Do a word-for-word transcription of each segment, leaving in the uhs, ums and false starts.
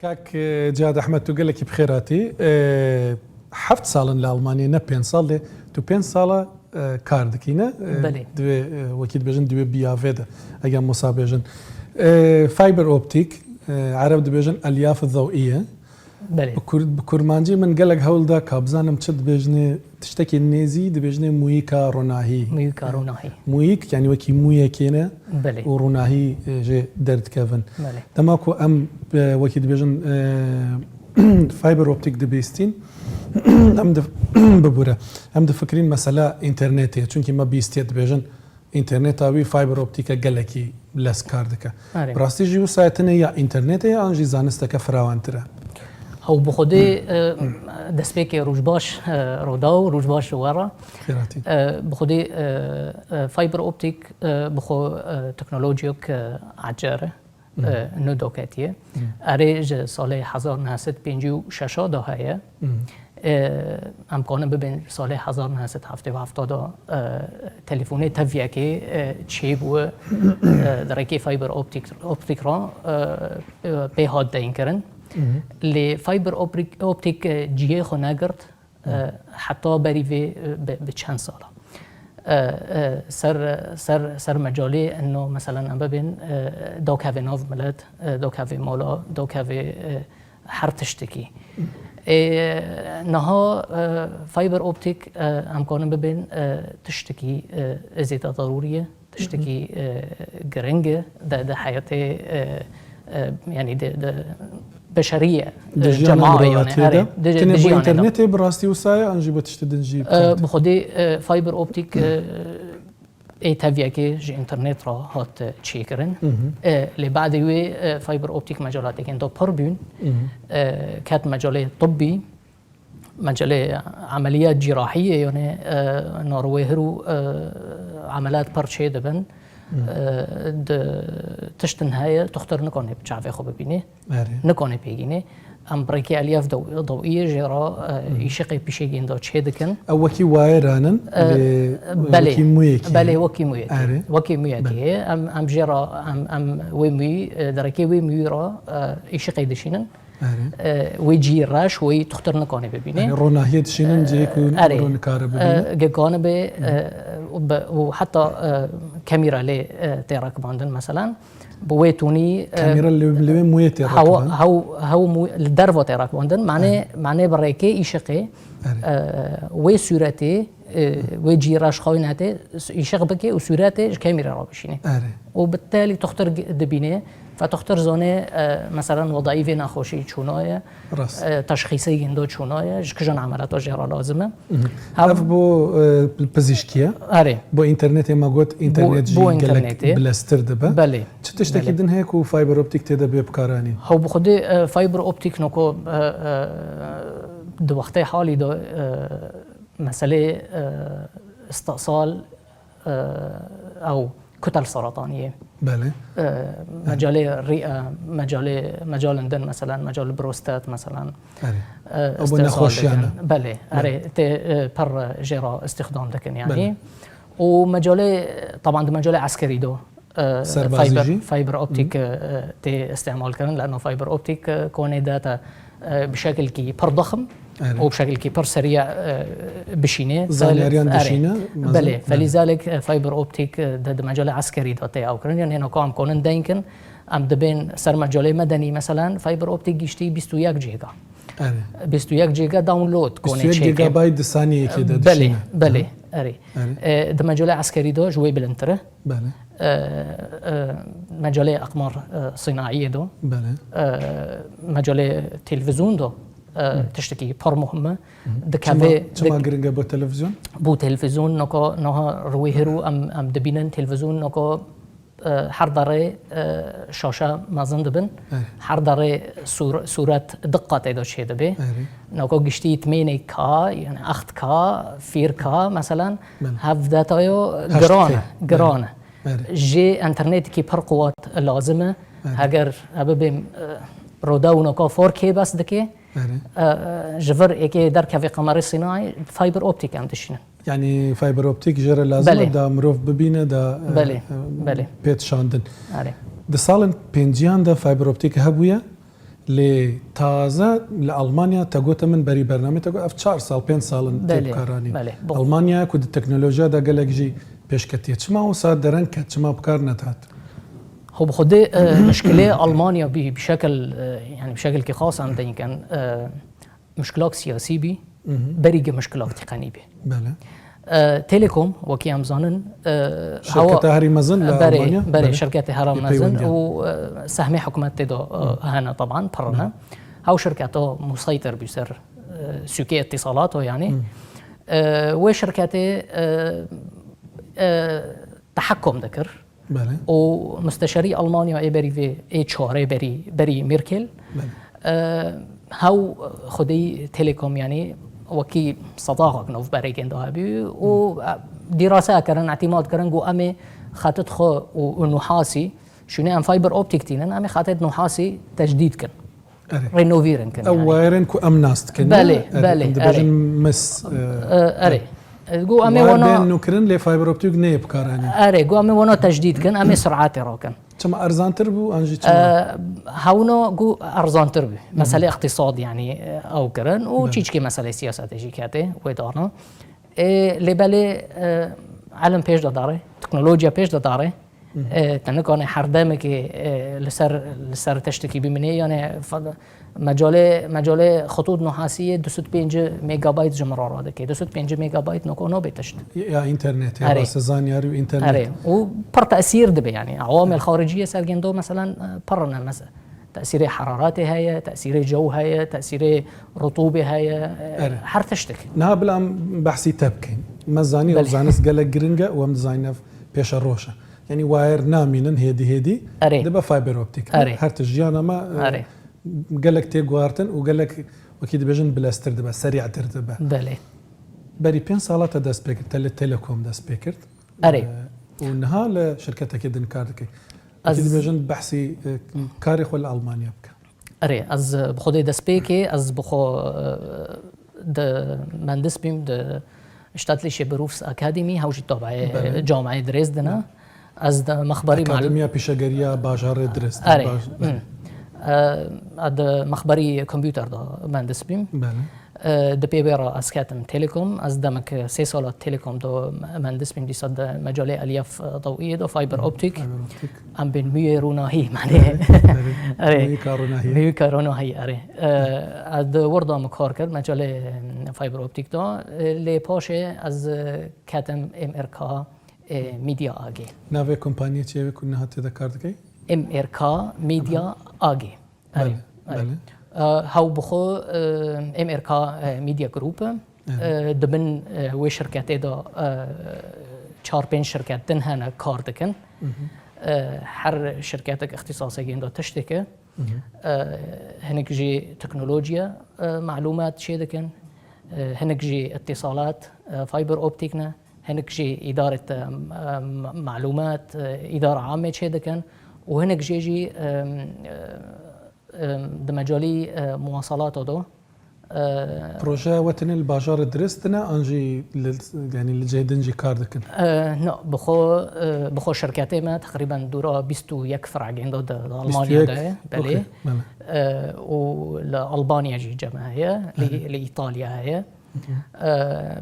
Kak, e, Cihad Ehmed, tu gelekî bi xêr hatî. E, heft sal in li Almanyayê, ne pênc sal, lê tu pênc sala, e, kar dikî, ne? E, Belê. Divê, e, wekî dibêjin, divê biyavê de, eger mosa bêjin. E, fiber optik, e, Ereb dibêjin elyaf zewîye. Belê. Bi kur-, bi kurmancî min gelek hewl da ka bizanim çi dibêjinê, tiştekî nêzî dibêjinê mûyîka ronahî. Mûyîka ronahî. Mûyîk, yanî wekî mûyekê ne Belê. Û ronahî, e, jê derdikevin. Belê. Dema ku em, e, wekî dibêjin, e, fiber optik dibîstîn, em di-, bibûre. Em difikirîn mesela înternetê ye. Çunkî me bîstiye dibêjin, înterneta wî fiber optîke gelekî lez kar dike. Erê. Bi rastî jî wisa ye, tenê ya înternetê ye an jî zanisteke firawantir e? Ew bi xwedê, e, destpêkê rojbaş, e, roda û rojbaş ji we re. Xêr hatî. E, bi xwedê, e, e, fiber optik, e, bi xwe, e, teknolojiyek, e, ecer e. E, nû doketiye. Erê ji salê hezar neh sed pêncî û şeş de heye. E, em kanin bibên salê hezar neh sed heftê û heft de, e, telefonê teviyekê, e, çêbû, e, di rêkê fiber optik, optik re, e, e, pê hat deynkirin. Lê fiber optik, optik, e, cihê xwe negirt. E, heta berî vê, e, bi, bi çend sala. E, e, ser, ser, ser mecalê ino, meselen, em bibên, e, dokevê nav milet, e, dokevê mala, dokevê, e, her tiştekî. E, niha, e, fiber optik, e, em kanin bibên, e, tiştekî, e, zêde zerûrî ye. Tiştekî, e, giring e, di, di heyatê, e, e, yanî di, di beşeriyê, e, Di jiyana cemaê, mirovatiyê yanî, de. Erê, di, Tenê di bo jiyana de. Înternetê bi rastî wisa ye, an jî bo tiştê din jî E, bi xwedê, e, fiber optik, e, ê teviyekê ji înternet re hat, e, çêkirin. E, lê badê wê, e, fiber optik mecalatêkên de pir bûn. E, ket mecalê tibbî. Mecelê emeliyat cîrahiyê, yanî, e, narwêhir û, e, emelat pir çê dibin. E, di tiştin heye, toxtir nikane bi çavê xwe bibîne. Erê. Nikane pêgîne. Em bi rêkê elyaf dew-, dewiyê jê re, e, îşiqê pîşegîn de çê dikin. Ew wekî wayeran in, E, lê belê. Wekî mûyekî Belê, ye. Wekî mûyekî. Erê. Wekî mûyekî Belê. ye. Em, em jê re, em, em wê mûyî, e, di rêkê wê mûyî re, e, îşiqê dişînin. Erê. E, wê cî reş, wê toxtir nikane bibîne. Erê, ronahiyê dişînin cihê ku Erê. miro nikare bibîne. E, ge kanibe, e, û be, û heta, e, kamera lê, e, tê rekibandin, meselen. Bi wê tonî, e, Kamera li, li wê mûyê tê hew, rekiband. hew, hew mû-, li derva tê rekibandin. Mane, Erê. mane bi rêkê îşiqê, Erê. e, wê sûretê, e, wê cî reş xwe netê, îşiq bike û sûretê ji kamera re bişîne. Erê. Û bi telî toxtir gi-, dibîne. Fe toxtir zane, e, meselen, wedayî vê nexweşî çûna ye. Rast. E, teşxîsê gindo çûna ye. Ji kijan emelata jê re lazim e. Ev bo, e, pizîşkî ye. Erê. Bo înternetê me got, Bo, înternetê jî bo gelek înternetê. bileztir dibe. Belê. Çi tiştekî Belê. din heye ku fiber optik tê de bê bikaranîn? Hew bi xwedê, e, fiber optik noko, e, e, di wextê halî de, e, meselê, e, îstîsal, e, ew kutel serataniyê. Belê. E, mecalê rî-, e, mecalê, mecalên din, meselen, mecalê prostat, meselen, Erê. e, Ew bi îstîsal nexweşiyan dikin. e. Belê, Belê. erê, tê, e, pir jê re îstîxdam dikin, yanî. Belê. Û mecalê, teban di mecalê eskerî de, e, Serbazî fiber, jî? fiber optik, Hı. e, tê îstîmal kirin, leno fiber optik, e, konê data, e, bi şekilkî pir dixim Erê. û bi şekilkî pir serî, e, bişîne. Zanyariyan Fel-, erê. dişîne, mezin. Belê, Belê. felîzalek, e, fiber optik, e, de, di mecalê eskerî de tê ew kirin. Yanî hêno ku em konin deyn kin, em dibên ser mecalê medenî, meselen, fiber optik giştî bîst û yek giga. Erê. Bîst û yek giga download konê Bîst û yek çêke. gigabayt di saniyekê de Belê, dişîne. belê, Hı. erê. Erê. E, di mecalê eskerî de ji wê bilindtir e. Belê. E, e, mecalê aqmar, e, sînaiyê de. Belê. E, mecalê televîzyon de, e, Hı. tiştekî pir muhim e. Hı. Dikeve, Çima, çima dik- giring e bo televîzyon? Bo televîzyon noko, niha rûyê hêrû em, em dibînin televîzyon noko, e, her derê, e, şaşe mezin dibin. Evet. Her derê sûr-, sûret diqqa tê de çê dibe. Evet. Noko giştî tmênê K, yani acht K, vier K, meselen, Belê. hev detayo Heşt K. giran e, Belê. giran e. Belê. Jê înternetekî pir quwet lazim e. Belê. Heger, e, bibêm, e, roda û noko four K bes dike, Belê. e, e, ji vir êkê derkevê qemerê sînayê fiber optik em dişînin. Yani fiber optik jê re lazim Belê. e, da mirov bibîne, da, e, Belê, e, belê. pê dişandin. Erê. Di salên pênciyan de fiber optik hebûye, Lê taze li Almanya te gote min berî bernamê te got, ev çar sal, pênc sal in tê Belê, bikaranîn. belê. Bu- Almanya ku di teknolojiya de gelek jî pêşketiye. Çima wisa dereng ket, çima bi kar nedat? Xwe bi xwedê, e, muşkilê Almanya bî, bi şekil, e, yani bi şekilkî xas em deyin ken, e, muşkilak siyasî bî, Mhm. berî ge muşkilak tîqenî bî. Belê. E, Telekom, wekî em zanin, e, Şirketa hawa herî mezin li Berê, Almanya? berê, Belê. şirketê herî Ê mezin peywendiyan. û, e, sehmê hikûmet tê de, e, hene teban, pir ne. Belê. Hew şirketa museytir bû ser, e, sûkê îtîsalata, yani. Hı. E, wê şirketê, e, e, tehekkum dikir. Belê. û musteşarî Almanya ê berî vê, ê çarê berî, berî Merkel, Belê. e, hew xwedî Telekom, yani wekî sedaxek navberê gênda hebû û, e, dîrase kirin, îtîmad kirin, got, em ê xetit xwe û, û nuhasî, şûnê em fiber optik tînin, em ê xetit nuhasî tecdîd kin. Erê. Renovîrin kin, Ew yani. wayerên ku em nas dikin, Belê, erê, belê, em dibêjin erê. mis, e, E, erê. E, gu em ê wayr wana bên nûkirin, lê fiber optik neyê bikaranîn. Erê, gu em ê wana tecdîd kin, em ê sur'etê rakin. Çima erzantir bû, an jî çima? E, hewna gu erzantir bû. Hı hı. Mesele iqtîsad, yani, e, ew kirin û Belê. çîçkê mesele siyasetê jî ketê, wê dana. Ê, lê belê, e, elm pêş de dare, teknolojiya pêş de dare. Mhm. E, te nikane her demekê, e, li ser, li ser tiştekî bimînê, yani fa-, mecalê, mecalê xitût nuhasiyê du sed pêncî megabayt ji min re radike. Du sed pêncî megabayt noko nabê tişt. Ya internet, ya Erê. rastizaniyarî û internet. Erê. Û pir tesîr dibe, yani. Awamel Erê. xariciyê sergendo, meselen, e, pir ne, mes-, tesîrê heraretê heye, tesîrê cew heye, tesîrê rutûbê heye, e, Erê. her tiştek. Niha bila em behsî te bikin. Me zanî, Belê. zanist gelek giring e û em dizanîn ev pêşeroş e. Yani wayr namînin hêdî hêdî Erê. dibe fiber optik. Erê. Her tişt jiyana me, e, Erê. gelek tê guhartin û gelek wekî dibêjin bileztir dibe, serî'tir dibe. Belê. Berî pênc sala te dest pê kir, te li Telekom dest pê kir. Erê. E, û niha li şirketekê din kar dikî. Wekî Ez dibêjin behsî, e, Hı. karê xwe li Almanya bike. Erê, ez bi xwedê destpêkê, ez bi xwe, e, di mendis bîm, di Staatliche Berufsakademie, hew jî tabeê Belê. Cameyê Dresden e. Belê. Ez di mexberî mal- Akademiya Pîşegeriya Bajarê Dresden. Erê. Baj- Hı. E, ez di mexberî kompûter de mendis bîm. Belê. E, di pê wê re ez ketim Telekom. Ez demek sê sala Telekom de mendis bîm, dîsa di mecalê elyaf, e, dewiyê de fiber Hı. optik. Fiber optik. Em bên mûyê ronahî, manê. Erê, erê. Erê. Mûyê ka ronahî. Mûyê ka ronahî, erê. E, ez di wir de min kar kir, mecalê, e, fiber optik de. E, lê paşê ez, e, ketim M R K, e, Media A G. Navê kompaniyê çi ye wê ku niha tê de kar dikey? M R K Media Aha. A G. Erê, Belê, erê. belê. E, hew bi xwe, e, M R K, e, Media Group e. Erê. E, di bin, e, wê şirketê de, e, çar pênc şirket din hene kar dikin. Mhm. E, her şirketek îxtîsasek yên de tiştêk e. Mhm. E, hinek jî teknolojiye, e, malûmat çê dikin. E, hinek jî îtîsalat, e, fiber optik ne. Hinek jî îdaret, e, m-, e, m-, malûmat, e, îdara amê çê dikin û hinek jê jî, e, e, e, di mecalî, e, muwasalata de, e, Projeya we tenê li bajarê Dresden e, an jî li, yanî li cihê din jî kar dikin? E, na, bi xwe, e, bi xwe şirketê me teqrîben dûra bîst û yek fir'egên de di, di Almanya de ye. Bîst û yek? Belê. Okey, belê. E, û li Albanya jî cem heye, li, Erê. li Îtalya heye. Mhm. E,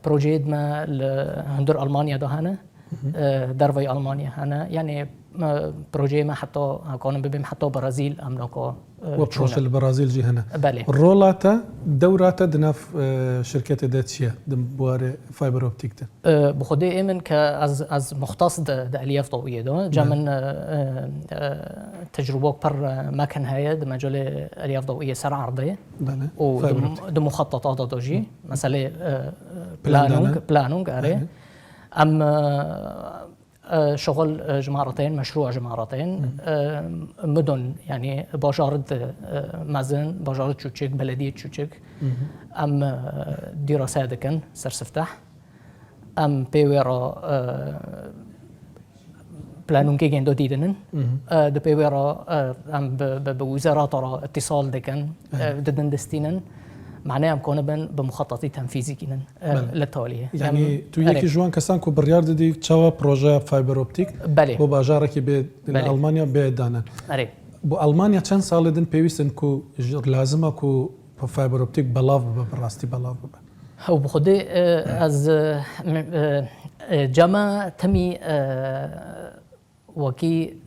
projeyê me li hundir Almanya de hene, Mhm. e, derveyî Almanya hene. Yani, e, projeyê me heta, em kanin bibêm heta Brazîl em naka, e, Wek çûne. Proje li Brazîl jî hene. Belê. Rola te, dewra te di nav, e, şirketê de çi ye, di buwarê fiber optik de? E, bi xwedê ê min ke ez, ez muxtas di, di elyaf dawiyê de. Cem Belê. min, e, e, e, tecrûbok pir, e, mekin heye di mecalê elyaf dawiyê ser erdê. Belê. Û Fiber di, optik. di muxetetata de jî. Hı. Meselê, e, Plan planung, danan. planung, erê. Belê. Em, e, e, şixul, e, ji me re tên, meşrûa ji me re tên. Hı. E, midon, yani bajarit, e, mezin, bajarit çûçik, belediyê çûçik. Hı hı. Em, e, dîrase dikin, sersifteh. Em pê wê re, e, planûngê gêndo dîdinin. Mhm. E, di pê wê re, e, em bi, bi, bi wizarata re îtîsal dikin, e, Evet. didin distînin. Mane em konibin bi muxetetî tenfîzî kînin, e, Belê. li taliyê. Yani Em, tu erê. yekî ji wan kesan ku biryar didî çawa projeya fiber optik Belê. bo bajarekî bê li Belê. Almanya bê danan. Erê. Bo Almanya çend salê din pêwîst in ku ji lazim e ku fiber optik belav bibe, bi rastî belav bibe? Ew bi xwedê, e, ez, e, m-, e, e, cema timî, e, wekî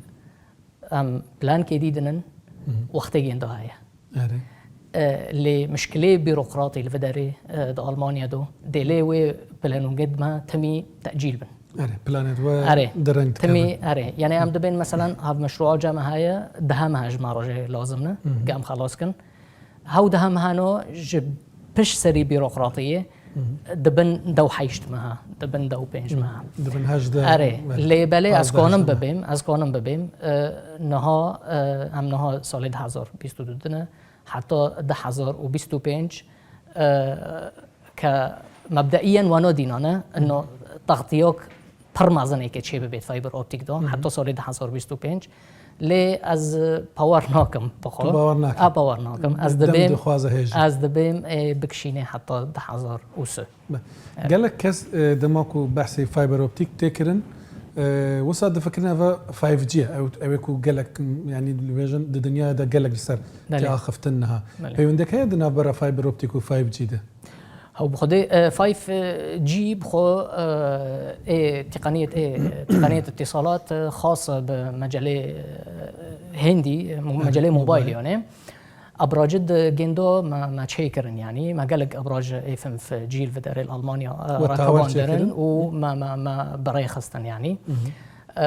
em plankê dî dinin, Mhm. wextê gêndo heye. Erê. E, lê mişkilê bîrokratî li vê derê, e, di Almanya do, dê lê wê planûngê me timî tecîl bin. Erê, planê we Erê. Direng dikevin. Timî, erê. Yani em dibên, meselan, hav meşrûa cema heye, deha meha ji me rojê lazim ne, Mhm. gam xelas kin. Hew deha mehano ji pişt serî bîrokratiyê Mhm. dibin dew heşt meha, dibin dew pênc Mhm. meha. Dibin hejdeh, Erê, belê. Lê belê ez pazdeh konim hejdeh. Bibêm, ez konim bibêm. E, niha, e, em niha salê du hezar bîst û du dine, heta du hezar û bîst û pênc, e, ke mebdeiyen wano dînane, ino taxtiyok pir mezinê ke çê bibêt fiber optik do, Mhm. heta salê du hezar bîst û pênc. Lê ez, e, bawer nakim bi xwe. Tu bawer nakî? A, bawer nakim. Ez Dem dibêm, dixwaze hêjî. Ez dibêm, e, bikişînê heta du hezar û sê. Be. Evet. Gelek kes, e, dema ku behsê fiber optik tê kirin, e, wisa difikirin eve five G ye. Ew, ew ê ku gelek, m, yani dibêjin di dinyayê de gelek li ser Belê. Tê axiftin niha. Belê. Peywendek heye di navbera fiber optik û five G de? Hew bi xwedê, e, five G bi xwe, e, ê teqniyet, ê teqniyet îtîsalat, e, xas bi mecelê, e, hêndî, e, mo-, Hı hı, mecelê mobil. Mobil yani. Abracı di gêndo me, me çê kirin yani. Me gelek abracı ê five G li vê derê li Almanya, e, We tawer çêkirin? Rakibandirin û me, me, me bi rê xistin yani. Hı hı. E,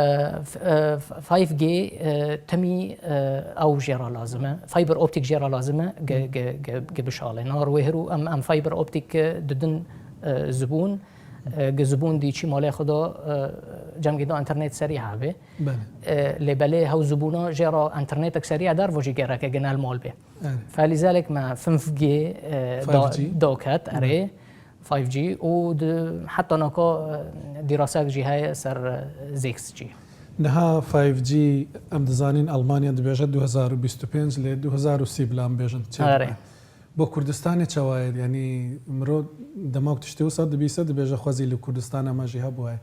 f-, e, f-, five G, e, timî, e, ew jê re lazim e. Fiber optik jê re lazim e, ge-, Hı. ge-, ge-, ge bişalê. Nar wê hiru em, em fiber optik, e, didin, e, zibûn, e, ge zibûn dî çî malê xwe da, e, cem gêndo internet serî hebe. Belê. E, lê belê hew zibûna jê re internetek serî eder, vo jî gereke genel mal bê. Evet. Felîzelek me five G, e, da-, Five G. Doket, Hı. erê. Five G û di, heta naka, e, dîrasek jî heye ser, e, six G. Niha five G em dizanin Almanya dibêje du hezar û bîst û pênc, lê du hezar û sî bila em bêjin çê Erê. Dibe. Bo Kurdistanê çawa ye? Yanî miro dema ku tiştê wisa dibîse dibêje xwezî li Kurdistana me jî hebûye.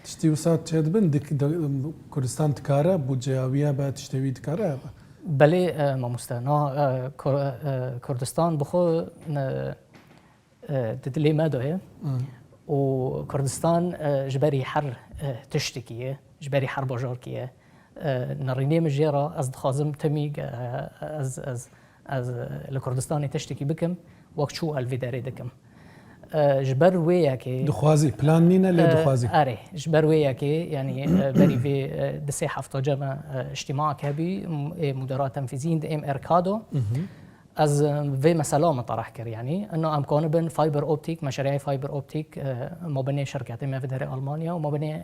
Tiştê wisa çê dibin, dik-, di-, Kurdistan dikare, budceya wî hebe, tiştê wî dikare hebe? Belê, e, mamoste. Na, e, Kur-, e, Kurdistan bi xwe, e, e, di dilê me de ye. Hı. Û Kurdistan, e, ji berî her, e, tiştekî ye, ji berî her bajarkî ye. E, nerînê min jê re ez dixwazim timî, e, ez, ez, ez, e, li Kurdistanê tiştekî bikim, wek çû el vê derê dikim. E, ji ber wê yekê Dixwazî, plan nîne, lê e, dixwazî. Erê, ji ber wê yekê, yanî, e, berî vê, e, di sê hefta cem e, îctîmaek hebî, m-, ê mudera tenfîzî hîn di êm erka do. Hı hı. Ez, e, vê mesela min tereh kir, yanî, ino em kanibin fiber optik, meşreya fiber optik, e, mabinê şirketê me vê derê Almanya û mabinê,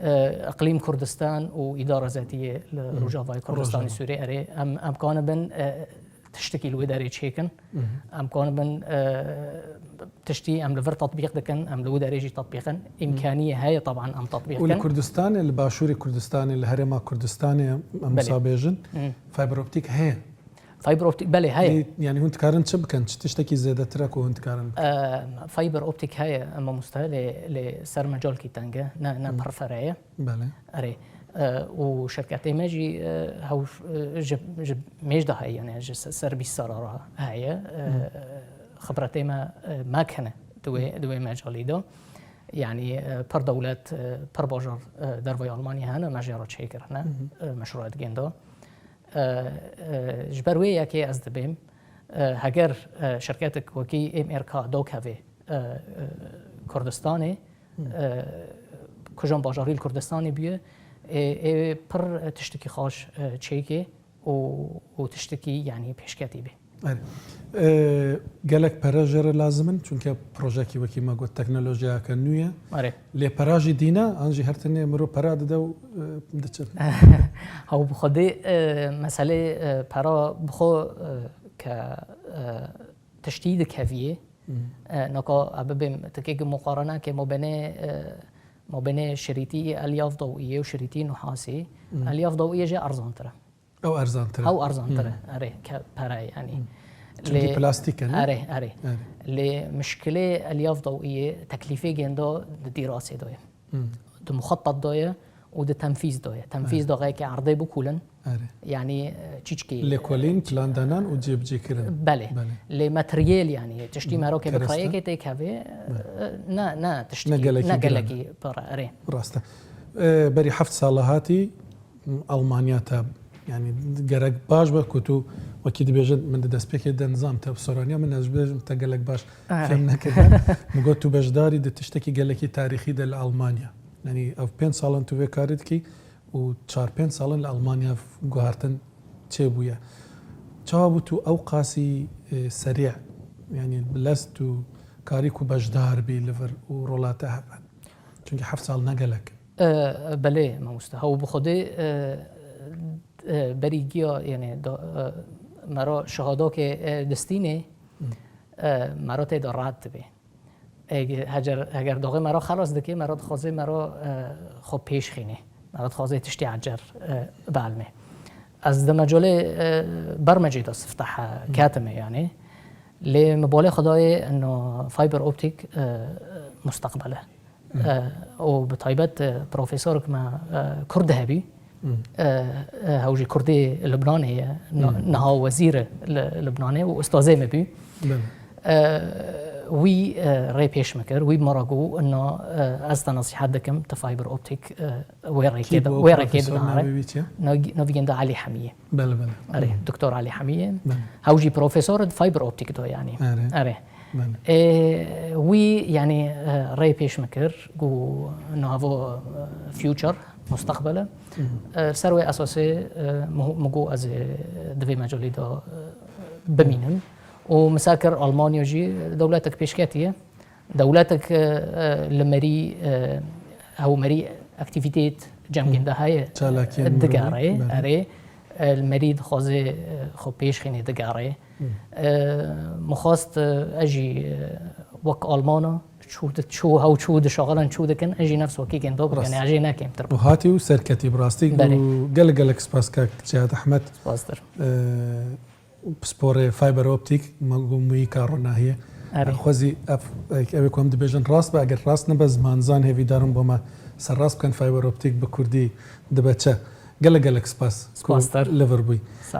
e, Iqlîm Kurdistan û Îdara Zetiyê li Hı. Rojavayê Kurdistanê Rojava. Sûrê erê. Em, em kanibin, e, tiştekî li wê derê çêkin. Hı hı. Em kanibin, e, tiştî em li vir tetbîq dikin, em li wê derê jî tetbîqin. Hı. Îmkaniyê heye, taban em tetbîq Û li kin. Kurdistanê, li Başûrê Kurdistanê, li Herêma Kurdistanê, em Belê. Wisa bêjin, Hı. Fiber optik heye. Fiber optik, belê, heye. Lê, yani hûn dikarin çi bikin? Çi tiştekî zêdetir e ku hûn dikarin bikin? E, fiber optik heye, mamoste, lê, lê ser mecalkî teng e, ne, ne Hı. Pir fere ye. Belê. Erê. E, û şirketê me jî, e, hew, e, ji, ji mêj de heye, yani ji se-, ser bîst sala re heye. E, Hı. Xibretê me, e, mek hene di wê, Hı. Di wê mecalî de. Yani, e, pir dewlet, e, pir bajar, e, dervayê Almanya hene, me jê re çêkirine, Hı hı. E, meşruiyet gêndo. E, e, ji ber wê yekê ez dibêm, e, heger, e, şirketek wekî êm êrka dokevê, e, e, Kurdistanê, Hı. E, kujan bajarî li Kurdistanê bûye, ê, ê pir tiştekî xweş, e, çêkê û, û tiştekî, yanî pêşketî bê. Erê. E, gelek pere jê re lazim in, çunke projekî wekî me got teknolojiyeke nû ye. Erê. Lê pera jî dîne, an jî her tenê miro pera dide û, e, diçin. Hew bi xwedê, e, meselê, e, pera bi xwe, e, ke, e, tiştî dikeviyê. Hmm. E, naka, e, bibêm tikêk muqareneke mabênê, e, mabênê şirîtî elyaf dawiyê û şirîtî nuhasî. Hmm. Elyaf dawiyê jê erzantir e. Ew erzantir e. Ew erzantir e, Hmm. Erê, ke pere, yanî. Hmm. Çünkü Lê plastik e, ne? Erê, erê. Erê. Lê mişkilê elyaf dawiyê teklîfê gêndo di dîrasê de ye. Hmm. Di muxetat de ye û di tenfîz de ye. Tenfîz Evet. de xeyke erdê bikulin. Erê. Yanî e, çîçkî. Lêkolîn, plandanan û cêbicêkirin. Belê. Belê. Lê materyêl yanî tiştî mero ke bi xirayekê têkeve, e, ne, ne tiştî, ne gelekî pir e. Erê. Rast e. Berî heft sala hatî Almanya te, yanî gerek baş be ku tu wekî dibêjin, min di destpêkê de nizam te soraniya min, ez bêjim te gelek baş fêm nekiriye. Min got tu beşdarî di tiştekî gelekî tarîxî de li Almanya. Yanî ev pênc salan tu vê karî dikî û çar pênc salan li Almanya guhartin çêbûye. Çawa bû tu ew qasî e, serî, yanî bi lez tu karî ku beşdar bî li vir û rola te hebe? Çunkî heft sal ne gelek. E, belê mamoste. Hew bi xwedê e, e, berî giya, yanî da, e, mera şehadokê e, distînê e, mera tê de rahat dibê. Heger, heger doxê mera xelas dikê, mera dixwazê mera e, xwe pêş xînê. Mera dixwazê tiştî ecer e, bielmê. Ez di mecolê e, bermecê de siftah ketime yanî. Lê mi bolê xwe dayê ino fiber optik e, mustaqbel e. E, û bi taybet e, profesorik me e, kurd hebî. E, e, hew jî kurdê Libnanê ye. Niha wezîr e li Libnanê û ustazê me bî. E, wî e, rê pêş me kir, wî bi me re got, ina e, ez te nesîhet dikim, tu fiber optik e, wê rêkê de, wê rêkê de nare. Navî genda Elî Hemiyê. Belê, belê. Erê, Doktor Elî Hemiyê. Belê. Hew jî profesor di fiber optik do yanî. Erê. Erê. Belê. Ê, wî yanî e, rê pêş min kir, ku navo e, future, mustaqbel e. E, ser wê esasê e, min min got ez ê di vê mecolî de e, bimînim. Û min ser kir Almanya jî dewletek pêşketî ye. Dewletek e, e, li merî e, hewmerî aktîvîtêt cem gênda heye. Çalakiyên mirovî, digere, erê. E, li merî dixwaze e, xwe pêş xînê digere. E, min xwest e, ez jî e, wek Almana çû di çû hew çû dişaxilin çû dikin, ez jî nefs wekî gênda bikim. Rast. Yanî ez jê ne kêmtir bikim. Û hatî û serketî bi rastî. Belê. Û gelek gelek spas kak Cihat Ehmed. Spastir. E, Pisporê fiber optik, me got mûyîka ronahiyê. Erê. Xwezî ev, ev ê ku em dibêjin rast be, eger rast nebe, zimanzan hêvîdar im bo me serrast bikin, fiber optik bi kurdî dibe çi. Gelek gelek spas ku li vir bûyî. Spas.